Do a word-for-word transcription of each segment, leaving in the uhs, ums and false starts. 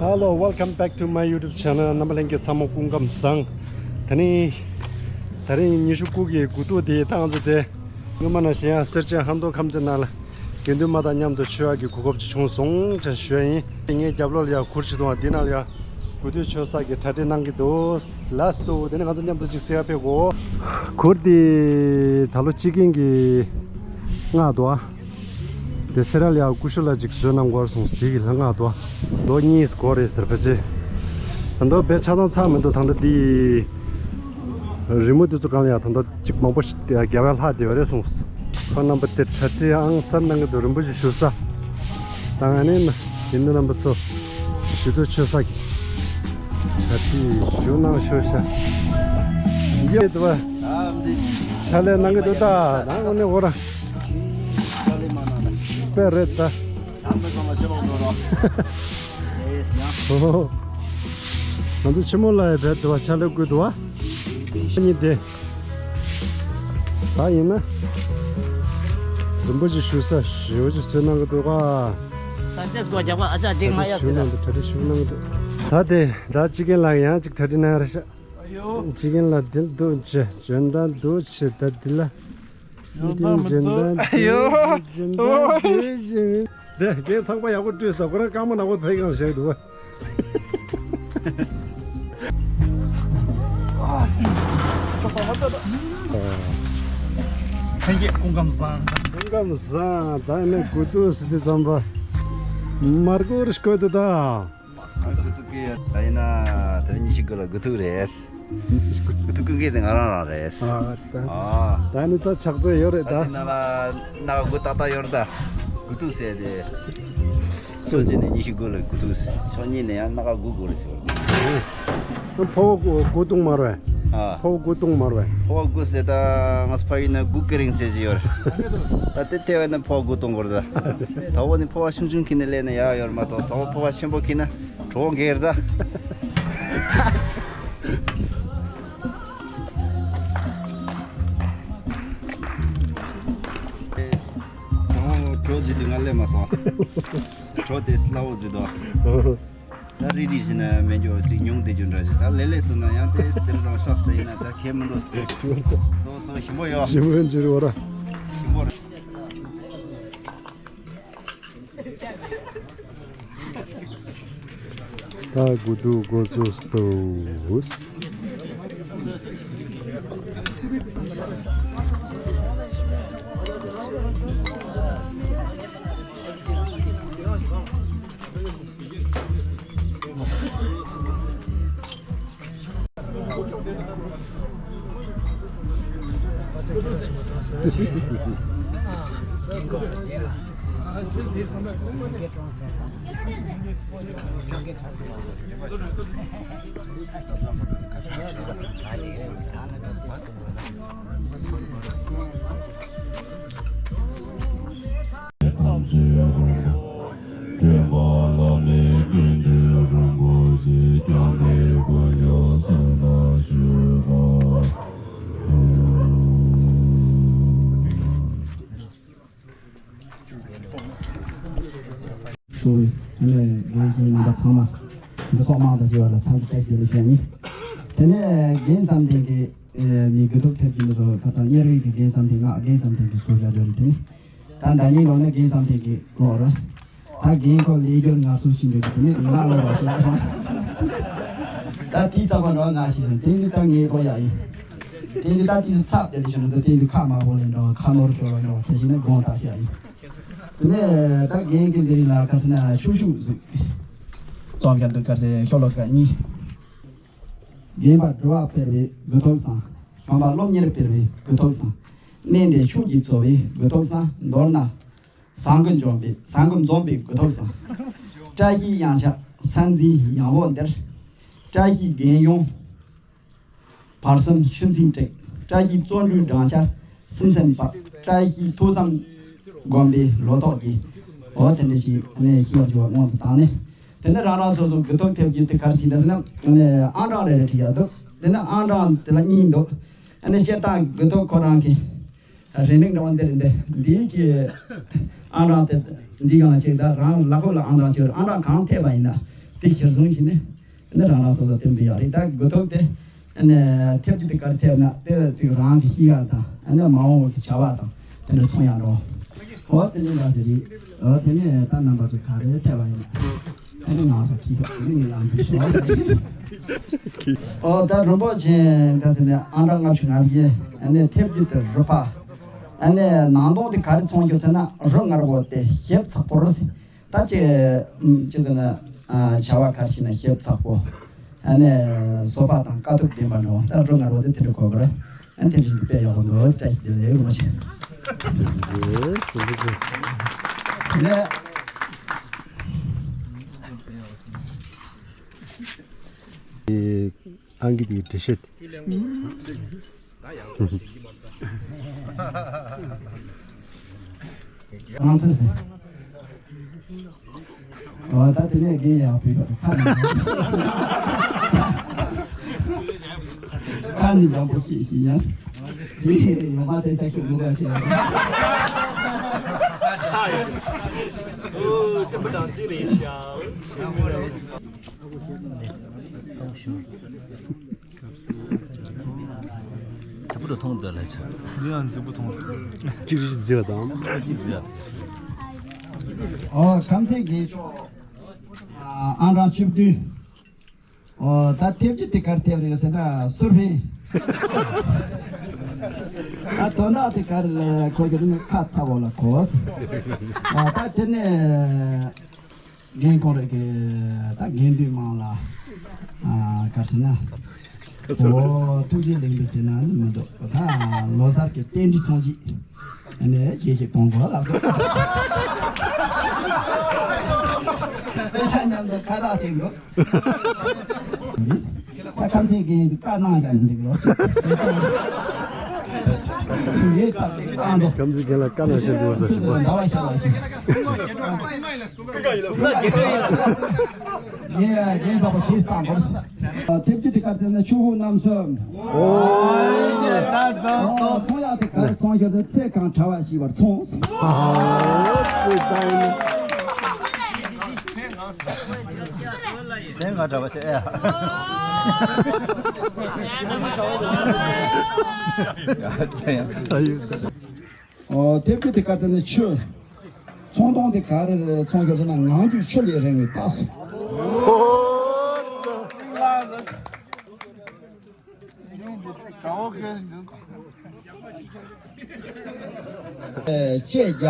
Hello, welcome back to my YouTube channel. རྣམ་པ་ལྷན་རྒྱས་ཚང་མ་སྐུ་ཁམས་བཟང་། ད་ནི་ད་རིང་ཉི་ཤུ་དགུ་གི་དགུ་ཐུག་དེ་ད་ང་ཚོ་དེ་སྔོན་མ་ནང་བཞིན་ཡང་སེར་བྱེས་ཧན་ཏོ་ཁམས་ཚན་ནང་ལ་དགེ་འདུན་མ་དང་མཉམ་དུ་མཆོད་ཡག་གི་གོ་སྐབས་ཅིག་བྱུང་སོང་ཅེས་ཞུ་ཡ་ཡིན། ངའི་རྒྱབ་ལོགས་ལ་ཡང་གུར་ཅིག་འདུག་པ། འདི་ནང་ལ་ཡང་དགུ་ཐུག་མཆོད་ས་གི་གྲ་སྒྲིག་གནང་གི་འདུག་ལགས་སོ། དེ་ནས་ང་ཚོ་མཉམ་དུ་ཅིག་སེར་ཡ་ཕེབས་གོ། གུར་དེ་ད་ལོ་དཔྱིད་ཀན་གྱི་མངགས་འདུག་པ། དེ་སེ་ར་ལ་ཡ་ཀུ་ཤུ་ལ་ཅིག་བཟོས་གནང་དགོས་གསུངས། དེ་གི་ལ་མངགས་འདུག་པ། ལོ་གཉིས་འགོར་རེད་ཟེར་ཕལ་ཆེར། ད་ལྟ་བས་ཆ་ཚང་ཚར་མི་འདུག་ད་ལྟ་དེ་རི་མོ་དེ་ཚོ་སྒང་ལ་ཡ་ད་ལྟ་ཅིག་མང་པོ་ཞིག་རྒྱབ་ཡ་ལྷག་བསྡད་ཡོད་རེད་གསུངས། ཁོང་རྣམ་པ་དེ་གྲ་སྒྲིག་ཨང་གསར་གནང་གི་འདུག་རིན་པོ་ཆེ་བཞུགས་ས་དང་ཨ་ནི་དགེ་འདུན་རྣམ་པ་ཚོ་ཞུ་གཏུག་མཆོད་ས་གི་གྲ་སྒྲིག་ཞུ་གནང་ཞུ་ཤ་ཡོད་པ། ཕྱག་ལས་གནང་གི་འདུག་ད་ད་ཨ་ནི་འོ་ར་དཔེ་རེད་ད། ང་ཚོ་ཆེན་མོ་ལ་ཡ་བེད་འདུག་པ། ཕྱག་ལས་བསྐུལ་འདུག་པ། གཉིས་དེ། ད་ཡིན་ན། རིན་པོ་ཆེ་བཞུགས་ས་ཞེ་པོ་ཅིག་བཟོས་གནང་གི་འདུག་ག་ད་ལྟས་སྒོ་རྒྱག་པ་ཨ་ཅག་དེ་ང་ཡ་ཟེར་ལ། གྲ་སྒྲིག་ཞུ་གནང་གི་འདུག་ད་དེ་ད་དཔྱིད་ཀན་ལ་ཡང་ཅིག་གྲ་སྒྲིག་གནང་ཡ་རེད་ཤག་དཔྱིད་ཀན་ལ་དེ་འདུག་ཅེས་འཇོན་ཐང་འདུག་ཅེས་ད་དེ་ལ། འཇོན་ཐང་འདུག་ཅེས་འཇོན་ཐང་འདུག་ཅེས། དེ་རྒན་ཚང་པ་ཡག་པོ་བཀྲུས་སོང་། ཁོ་རང་རྐང་པ་ནག་པོ་ཕེབས་གང་བཞག་འདུག་ལྷན་རྒྱས་སྐུ་ཁམས་བཟང་། སྐུ་ཁམས་བཟང་། ད་ནི་དགུ་ཐུག་ཟེར་དུས་ཙམ་པ་མར་ཁུ་རུ་སྐོལ་དུ་ད། དགུ་ཐུག་གི་ད་ཡིན་ན་དེ་རིང་ཉི་ཤུ་དགུ་ལ་དགུ་ཐུག་རེད། དགུ་ཐུག་ཀུན་དགའ་དེ་ང་རང་རང་རེད། ཨ་ད་ཨ་ད་ནི་ད་ཕྱག་ཚོད་ཡོད་རེད་ད། ད་དེ་ནང་ལ་ནག་དགུ་ཏག་ཏག་ཡོད་རེད་ད། དགུ་ཐུག་ཟེར་དེ། ཕྱོགས་གཅིག་ནས་ཉི་ཤུ་དགུ་ལ་དགུ་ཐུག་ཟེར། ཕྱོགས་གཉིས་ནས་ཡང་སྣ་ཁ་དགུ་དགུ་རེ་ཟེར་བ། ཕོ་བ་དགུ་དགུ་བཏུང་མར་བས། ཨ། ཕོ་བ་དགུ་བཏུང་མར་བས། ཕོ་བ་དགུ་ཟེར་ད་ང་ཚོ་ཕ་ཡུལ་ན་དགུ་ཀི་རིང་ཟེར་གྱི་ཡོད་རེད། ད་དེ་ཐེ་བས་ན་ཕོ་བ་དགུ་གཏོང་དགོས་རེད་ད། ད་བོ་ནི་ཕོ་བ་ཆུང་ཆུང་ཁྱེར་ནས་སླེབས་ན་ཡག་ཡོད་རེད་མ་གཏོགས་ད་བོ་ཕོ་བ་ཆེན་པོ་ཁྱེར་ན་གྲོགས་འགལ་རེད་ད། དང་པོ་གྲོགས་ཟེར་དུས་ང་སླེབས་མ་སོང་། གྲོགས་དེ་སླ་བོ་ཟེར་དོ། ད་རིག་རིག་བྱས་ན་མེད་རྒྱུ་ཟིག་ཉུང་བསྡད་རྒྱུ་འདྲ་ཞིག་ད་ལས་ལས་སོང་ན་ཡང་དེ་སི་ཏེ་རི་རང་ཤག་སི་ཏེ་ཡིན་ན་ད་ཁྱད་མི་འདུག་གཙོ་བོ་གཙོ་བོ་ཞིམ་པོ་ཡོད། ཞིམ་པོ་འགྱུར་བ་ར། ཞིམ་པོ་རེད། ད་དགུ་ཐུག་འགོ་བཙུགས་སོང་། ཞུ་བའི་དེ་ནས་རྒན་གཞོན་རྣམ་པ་ཚང་མ་འདུ་ཚོགས་མང་དུ་བྱུང་བ་ལ་འཚམས་འདྲི་བཀྲ་ཤིས་བདེ་ལེགས་ཞུ་ཡ་ཡིན། དེ་ནས་རྒན་བསམ་གཏན་གྱི་ནི་དགེ་ཐོག་ཐེབས་ཀྱི་འདུག་ཟེར་ཁ་ཚང་གཉེར་བའི་གི་རྒན་བསམ་གཏན་ང་རྒན་བསམ་གཏན་གྱི་སྐོར་བཤད་རྒྱུ་རེད། དེ་ནི་ད་ཟླ་ཉིན་ལོ་ནས་རྒན་བསམ་གཏན་གྱི་སྐོར་ར་ད་རྒན་ཁོ་ལས་སྦྱོར་ངལ་གསོ་ཞིག་འདྲ་གི་དེ་ནི་ང་ལོ་ར་ཞིག་སོང་། ད་དེའི་ཚབ་པ་འགྲོ་ང་ཞིག་སོང་། དེ་ནི་ད་ངའི་སྐོར་ཡག་ཡིན། དེ་ནི་ད་དེའི་ཚབ་དེ་ལས་བྱུང་འདུག་དེ་ནི་ཁ་མ་བོ་ལས་འགྲོ་ཁ་ནོར་འགྲོ་བ་འགྲོ་བ་དེ་བཞིན་ནི་དགོངས་དག་ཞིག་ཡིན། དེ་ནས་ད་རྒན་གྱི་འདི་རིང་ལ་ཁ་སི་ན་ཤུག་ཤུག་ཟིག་རྩོམ་རྒྱག་འདུག་དཀར་ཟས་ཤོ་ལོ་ཀ་གཉིས། རྒན་པ་འགྲོ་བ་ཕེར་བའི་དགུ་ཐོག་བཟང་། ཞོན་པ་སློབ་གཉེར་ཕེར་བའི་དགུ་ཐོག་བཟང་། གནས་འདི་ཕྱུགས་ཀྱིས་འཚོ་བའི་དགུ་ཐོག་བཟང་། མདོར་ན། བཟང་གི་འཇོམས་པའི་བཟང་གི་འཛོམས་པའི་དགུ་ཐོག་བཟང་། བཀྲ་ཤིས་གཡང་ཆགས་ས་འཛིན་ཡང་བོ་འདིར། བཀྲ་ཤིས་རྒྱལ་ཡོངས། བར་གསུམ་ཆུ་འཛིན་དྲེག་བཀྲ་ཤིས་བརྩོན་འགྲུས་སྦྲང་ཆར་སིམ་སིམ་པ། བཀྲ་ཤིས་ཐུགས་བསམ་སྒོམ་པའི་ལོ་ཏོག་གི་འོ་དེ་འདྲ་ཞིག་ནས་ཤེས་པར་འགྱུར་བ་སྔོན་དུ་བཏང་ནས། དེ་ནས་རང་རང་སོ་སོ་དགུ་ཐོག་ཐེབས་ཀྱི་དེ་གར་ཞིག་ན་ཟེར་ན་ཨང་གྲངས་རེ་རེ་བྲིས་ཡག་འདུག་དེ་ནས་ཨང་གྲངས་དེ་ལ་གཉིས་འདུག་ཨ་ནི་སྤྱིར་བཏང་དགུ་ཐོག་ཁོ་རང་གི་རེ་འདུན་འདྲ་བ་འདི་རེད་འདི་འདིའི་གི་ཨང་གྲངས་དེ་འདི་གང་ཅིག་ད་རང་ལག་ཁོག་ལ་ཨང་གྲངས་ཅིག་ཨང་གྲངས་གང་ཐེབས་པ་ཡིན་ན་ དེ་གཞིར་བཟུང་བྱས་ནས་ནི་རང་རང་སོ་སོ་སྟོན་པའི་ཡག་རེད། ད་དགུ་ཐོག་དེ་ནི་ཐེབས་རྒྱུ་དེ་གར་ཐེབས་ན་དེ་ཅིག་རང་གི་ཤེས་ཡག་དང་ནི་མ་འོངས་ཀྱི་བྱ་བ་དང་དེ་འདྲ་མཚོན་ཡག་འགྲོ། འོ་དེ་ནི་འདྲ་ཟེར་རེད། འོ་དེ་ནི་ད་རྣམ་པ་ཚོ་ག་རེ་ཐེབས་པ་ཡིན། ཨ་ནི་ང་ཚོ་ཁྱི་ཁ་ཨ་ནི་ཡང་འདི་ཤོག་ཟེར། འོ་ད་རིན་པོ་ཆེ་ད་ཟེར་ནས་ཨང་གྲངས་ལྔ་བཅུ་ང་བཞི། ཨ་ནི་ཐེབས་རྒྱུ་དེ་རུ་ཕ། ཨ་ནི་ནང་དོན་དེ་ག་རེ་མཚོན་རྒྱུ་ཟེར་ན་རུ་ངར་པོ་དེ་ཞིབ་ཚགས་པོ་རུ་ཟེར། ད་ཅི་ཅི་ཟེར་ན་བྱ་བ་ག་རེ་བྱས་ན་ཞིབ་ཚགས་པོ། ཨ་ནི་བཟོད་པ་དང་དཀའ་ཐུབ་ལྡན་པ་འགྲོ། ད་རུ་ངར་པོ་དེ་དེ་འདྲ་གོ་དགོས་རེད། ཨ་ནི་དེ་འདྲ་དཔེ་ཡག་པོ་འདུག། བཀྲ་ཤིས་བདེ་ལེགས། རིན་པོ་ཆེ། ལགས། ཨང་ཀི་དེ་འགྲེལ་བཤད་དེ། ཨང་ཙི་ཟེར། འོ་ད་དེ་ནས་རྒན་ཡག་པོ་ཡོད་པ་ཁ་ནས། ཁ་ནས་འཇམ་པོ་བཤད་ཤེས་ཡ། དེ་ཡོང་མ་དེ་ད་ཤུགས་མི་དགོས་ཤེས་ཡ། ཨོ་དེ་མི་དྲང་ཚིག་རེད་ཤག། ཚ་པོ་རུ་མཐོང་ཙམ་ལ་ཆ། འདི་ཡང་འཛིག་པོ་མཐོང་། གཅིག་རིས་འཛིག་པ་དང་། གཅིག་འཛིག་པ། ཨོ་ཁམས་ཚན་རྒན་མཆོག་ཨང་གྲངས་བཅུ་བདུན། ཨོ་ད་ཐེབས་རྒྱུ་དེ་གར་ཐེབས་རེད་ཟེར་ན་སུར་ཕིན། ཨ་དོན་དག་དེ་གར་གོ་རྒྱུ་ནི་ཁ་ཚ་བོ་ལ་གོ། ཨོ་ད་དེ་ནས། རྒན་ཁོང་རེ་གི་ད་དགེ་འདུན་མང་ལ་ཨ་ག་རེ་ཟེར་ན། ཨོ་ཐུགས་རྗེ་ལེགས་འབུལ་ཟེར་ན་ནི་མི་འདུག། ད་ལོ་གསར་གྱི་རྟེན་འབྲེལ་ཚོང་གཅིག་ཨ་ནི་གཞས་ཤིག་གཏོང་དགོས་ལབ་འདུག། དེ་འདྲ་མཉམ་དུ་ཁ་རག་ཅིག་འདུག། ད་ཁམས་ཚན་རྒན་གྱི་བཀའ་གནང་ཡང་འགྲིག་རོགས། ངས་ཚར་ཅིག་བཏང་འདུག། ཁམས་ཚན་རྒན་ལ་བཀའ་གནང་བཞིན་འདུག་ཟེར། ཟླ་བ་ཤར་བ་ཞིག། ངས་རྒན་ཚ་པོ་ཞེས་བཏང་དགོས། ཐེབས་རྒྱུ་དེ་གར་བལྟས་ན་ཆུ་བོ་རྣམ་གསུམ། ཨོ། ཚོང་ཡག་དེ་གར་ཚོང་ཞོར་དུ་ཚེ་གང་བྲལ་བ་ཞིག་བར་ཚོང་། ཨོ་ཚེ་གང་། ཚེ་གང་བྲལ་བ་ཞིག་ཨེ། ཨོ་ཐེབས་རྒྱུ་དེ་གར་བལྟས་ན་ཆུ། ཚོང་དོན་དེ་ག་རེ་རེད། ཚོང་ཞོར་ཟེར་ན་ངང་རྒྱུད་ཆུ་ལས་རིང་བའི་རྟགས། ཨེ་ལྕེ་རྒྱ།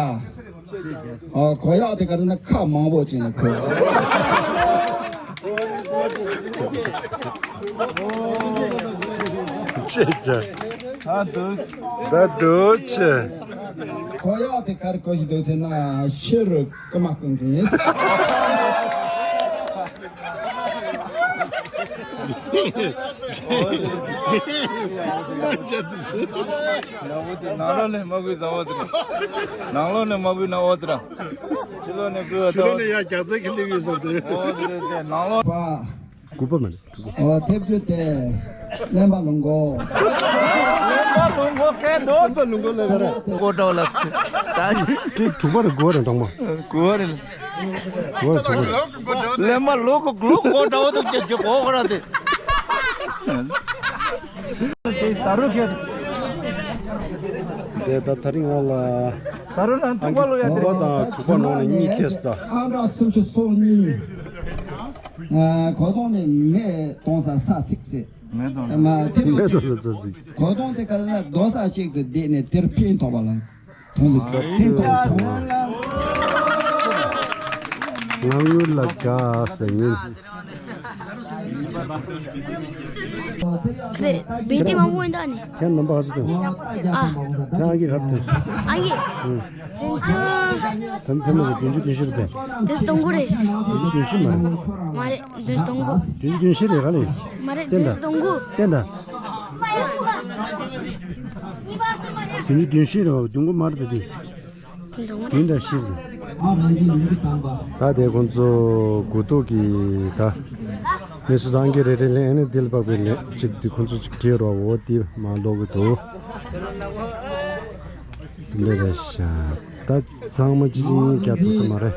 ཨ་གོ་ཡག་དེ་ག་རེ་ན་ཁ་མང་པོ་ཅིག་ནས་གོ། ལྕེ་རྒྱ། ད་འདུག་ད་འདུག་ཆེ། གོ་ཡག་དེ་ག་རེ་གོ་ཞིག་འདུག་ཟེར་ན་ཕྱི་རུ་རྐུ་མ་རྐུ་མཁན་ཡིན། ནང་ལོགས་ནས་མ་བརྐུས་ཟ་འོ་དེ་ར། ནང་ལོགས་ནས་མ་བརྐུས་ན་འོ་དེ་ར། ཕྱི་ལོགས་ནས་བརྐུས་པ་ཕྱི་ལོགས་ནས་ཡ་རྒྱ་མཚོ་གི་ལིང་ཡོད་ཟེར་དེ། འོ་དེ་རེད་དེ་ནང་ལོགས། པ། དགུ་པ་མ་རེད། འོ་ཐེབས་རྒྱུ་དེ་གླེན་པ་ལུང་མགོ། གླེན་པ་ལུང་མགོ་གལ་འདུག། གླེན་པ་ལུང་མགོ་ལ་ག་རེ། མགོ་འདྲ་བ་ལ་ད་ཅི། དེ་དྲུག་པ་རེད། དགུ་པ་རེད། དང་པོ། དགུ་པ་རེད། དགུ་པ་རེད། དྲུག་པ་རེད། གླེན་པ་ལུང་མགོ་ལུང་མགོ་འདྲ་བ་འདུག་ཀྱ་ཀྱ་གོ་ག་ར་དེ། ད་རུ་ཁྱེར། དེ་ད་ད་རིང་ང་ལ། ད་རུ་ལ་དྲུག་པ་ལོ་ཡ་དེ། དགུ་པ་དང་དྲུག་པ་ནང་ནས་གཉིས་ཁེལ་སོང་ད། ཨང་གྲངས་སུམ་ཅུ་སོ་གཉིས། ཨ་གོ་དོང་ནས་མེ་གཏོང་ས་ས་ཚིགས་སེ། མེ་གཏོང་ས། མ་ཐེབས། མེ་གཏོང་ས་ས་ཚིགས། གོ་དོང་དེ་ག་ལ་རྡོ་ས་གཅིག་ཏུ་བསྡད་ནས་དེར་འཕེན་ཐོགས་པ་ལ། མཐོང་གི་འཕེན་ཐོགས་པ་མཐོང་། ང་དངུལ་ལ་དགའ་ཟེར་ཉིན། བེ་བེ་ཏི་མང་པོ་ཡིན་ད་ནི། ཁྱེད་རྣམ་པ་ག་ཚོད་ཐོན། ཨ། ཁྱེད་ཨང་ཀི་ག་རེ་ཐོན། ཨང་ཀི། ཨང་ཀི། ཨང་། བདུན་ཅུ། ཐོན་ཐོན་མ་སོང་། བདུན་ཅུ་དོན་བཞི་རེད་དེ། དེ་སྟོང་དགུ་རེད། བདུན་ཅུ་དོན་བཞི་མ་རེད། མ་རེད། བདུན་ཅུ་དོན་དགུ། བདུན་ཅུ་དོན་བཞི་རེད་ག་ལེ། མ་རེད། བདུན་ཅུ་དོན་དགུ། བསྟན་དང་། བདུན་ཅུ་དོན་བཞི་རེད་བ། བདུན་དགུ་མ་རེད་དེ་དེ། བདུན་དང་བཞི་རེད། ད་དེ་ཁོང་ཚོ་དགུ་ཐོག་གི་ད། མི་སུ་སང་གི་རེ་རེ་ལེན་ཨ་ནི་དེ་ལ་དཔག་པའི་ལེན་གཅིག་དེ་ཁོང་ཚོ་གཅིག་བྲིས་རོགས། འོ་དེ་མ་ལོག་གི་འདུག། འདི་རེད་ཤག། ད་ཚང་མ་ཅི་ཅི་ཉིད་རྒྱ་ཐུབ་ས་མ་རེད།